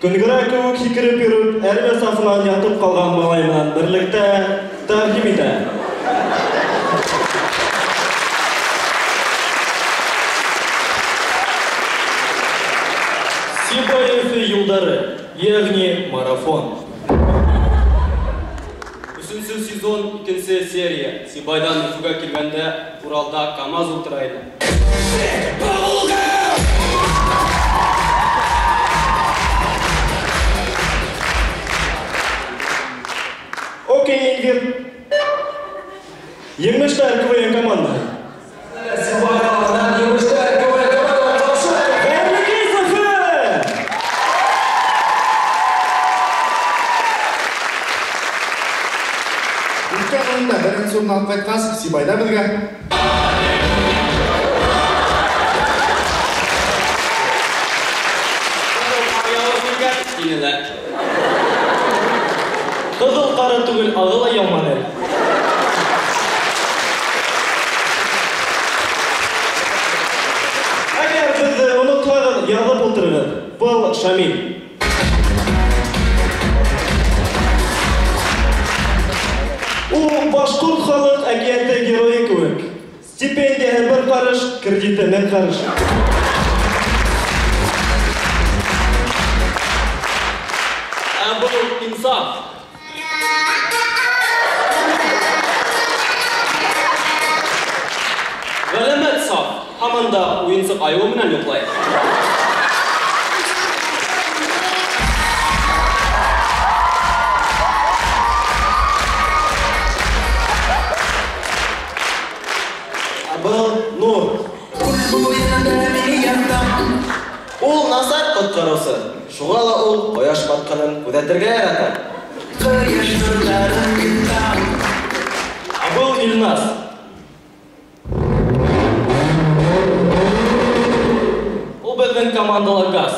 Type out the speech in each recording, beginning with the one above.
Көнгөрә кеүек һикереп йөрөп, әрмә сафынан ятып ҡалған малай менән берлектә тәҡдим итә. Сибай Өфө юлдары, йәғни марафон. Өсөнсө сезон, икенсе серия. Сибайҙан Өфөгә килгәндә Уралда КАМАЗ ултыра ине. Окей, Эльвир. Еңмештәр КВН команда. Үткән уйында беренсе урын алып ҡайтҡас, Сибайҙа беҙгә Ҡыҙыл ҡара түгел, ағы ла яуманы әле. Әгәр беҙҙе онотһағыҙ, яҙып ултырығыҙ. Был Шамил. Ул башҡорт халыҡ әкиәте геройы кеүек. Стипендияһы бер ҡарыш, кредиты мең ҡарыш. Ә был Инсаф. Ғәләмәт саф, һаман да уйынсыҡ айыуы менән йоҡлай. Ә был Нур. Ул насар ҡотҡарыусы. Шуға ла ул ҡояш батҡанын күҙәтергә ярата. Ә был Илназ. Ул беҙҙең командала газ.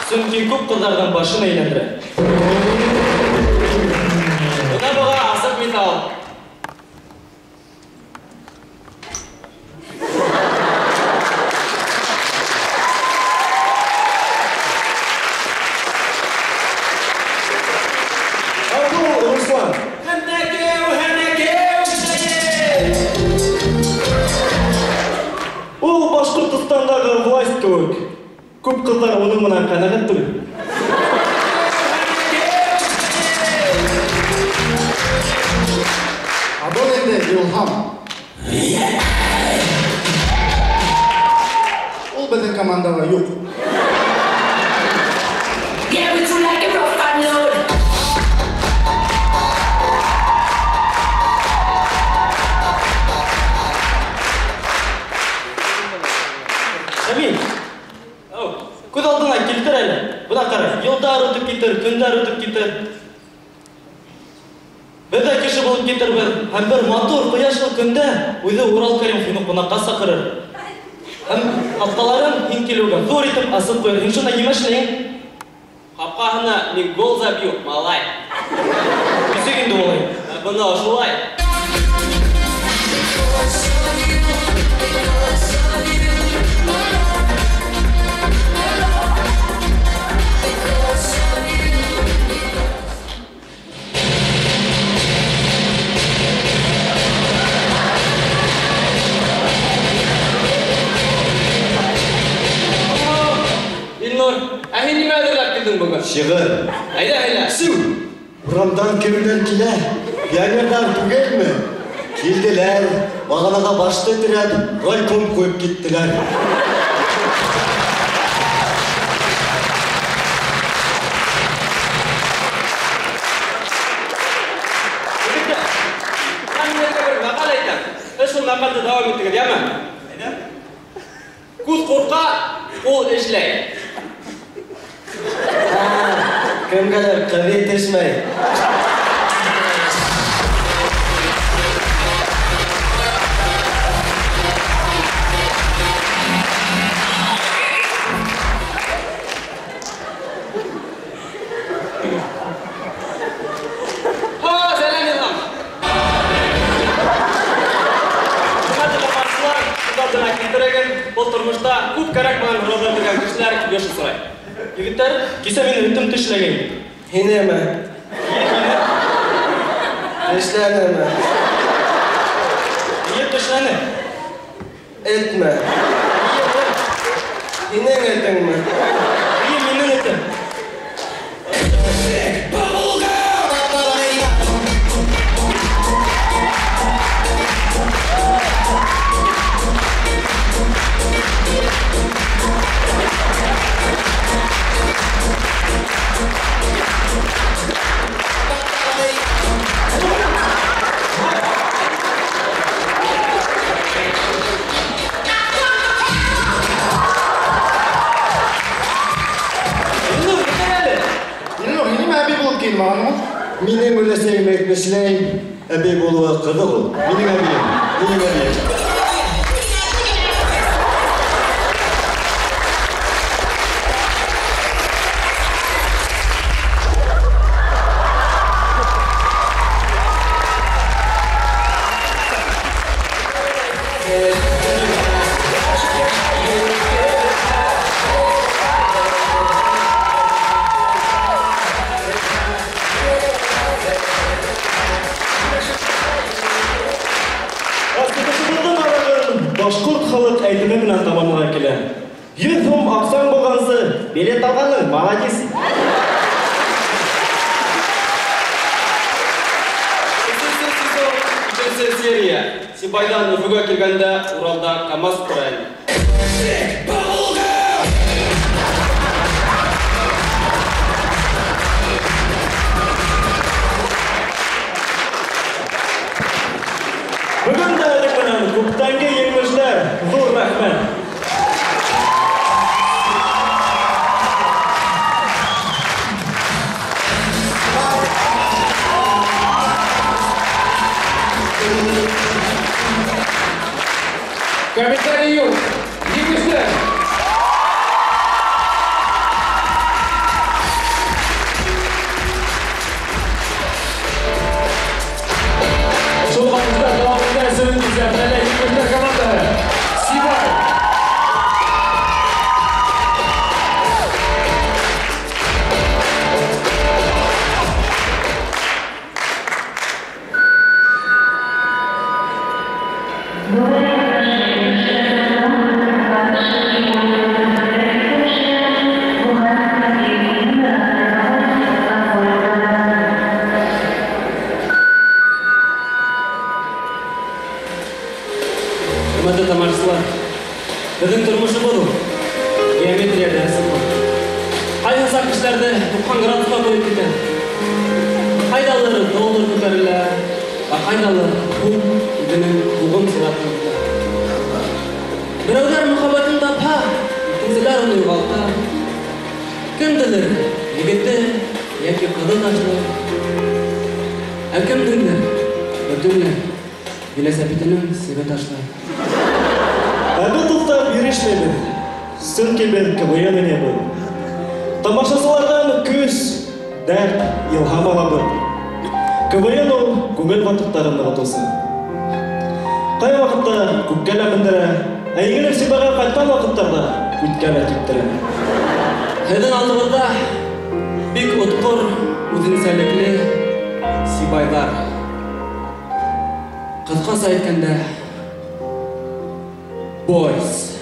Сөнки күп ҡыҙҙарҙың башын әйләндерә. Бына быға асыҡ миҫал. Ә был Руслан. Ул Башҡортостандағы власть кеүек. Күп ҡыҙҙар уның менән ҡәнәғәт түгел. Ә был инде Илһам. Ул беҙҙең командала юҡ. Шамил, Күҙ алдына килтер әле. Бына ҡара, йылдар үтеп китер, көндәр үтеп китер. Беҙ ҙә кеше булып китербеҙ. Һәм бер матур ҡояшлы көндә үҙе Урал Кәримов һине ҡунаҡҡа саҡырыр. Һәм ҡапҡаларын һин килеүгә ҙур итеп асып ҡуйыр. Һин шунда нимә эшләйһең? Ҡапҡаһына мин гол забью, малай. Нисек инде улай? Ә бына ошолай. Илнур, ә һин нимә әҙерләп килдең бөгөн? Шиғыр. Әйҙә, әйҙә. Су! Урамдан кемдәр килә? Пионерҙар түгелме? Килделәр, бағанаға башты терәп, райком ҡуйып киттеләр. Егеттәр, мин һеҙгә бер мәҡәл әйтәм. Һеҙ шул мәҡәлде дауам итегеҙ, йәме? Әйҙә. Күҙ ҡурҡа, ҡул эшләй. Кемгәлер ҡыҙ етешмәй. Сәләм, Илһам. Хөрмәтле тамашасылар, күҙ алдына килтерегеҙ, был тормошта күп кәрәкмәгән һорауҙар биргән кешеләр йыш осрай. Егеттәр, кисә мине этем тешләгән. Һинеме? Эйе, һине. Тешләнеме? Эйе, тешләне. Этме? Эйе, эт. Һинең этеңме? Эйе, минең этем. Минең өләсәйем әйтмешләй, әбей булыуы ҡыҙыҡ ул. Минең әбейем, минең әбейем. Башҡорт халыҡ әйтеме менән тамамлана килә. 100 һум аҡсаң булғансы, билет алғаның, молодец. Өсөнсө сезон, икенсе серия. Сибайҙан Өфөгә килгәндә Уралда КАМАЗ тора ине. Бөгөн дә элек менән күптәнге еңеүселәр, ҙур рәхмәт. Комментарий юҡ. Еңеүселәр. Шул ваҡытта дауамында Егеттәр командаһы Сибай. Хөрмәтле тамашасылар, беҙҙең тормошобоҙ ул геометрия дәресе был. Ҡайһы саҡ кешеләрҙе 90 градусҡа ҡуйып китә. Ҡайҙалыр доллар күтәрелә, ә ҡайҙалыр һум үҙенең һуғым сиратын көтә. Берәүҙәр мөхәббәтен тапһа, икенселәр уны юғалта. кемделер егете йәки ҡыҙы ташлай. Ә кемдеңдер бөтөнләй велосипедының себе ташлай. Ә беҙ, дуҫтар, бирешмәйбеҙ. Сөнки беҙ КВН уйнайбыҙ. Тамашасыларҙан көс, дәрт, илһам алабыҙ. КВН ул күңел ватыҡтарын нығытыусы. Ҡай ваҡытта күккә лә мендерә, ә еңелеп Сибайға ҡайтҡан ваҡыттарҙа күткә лә типтерә. Һеҙҙең алдығыҙҙа бик отҡор, үҙенсәлекле сибайҙар. Ҡыҫҡаса әйткәндә, бойс.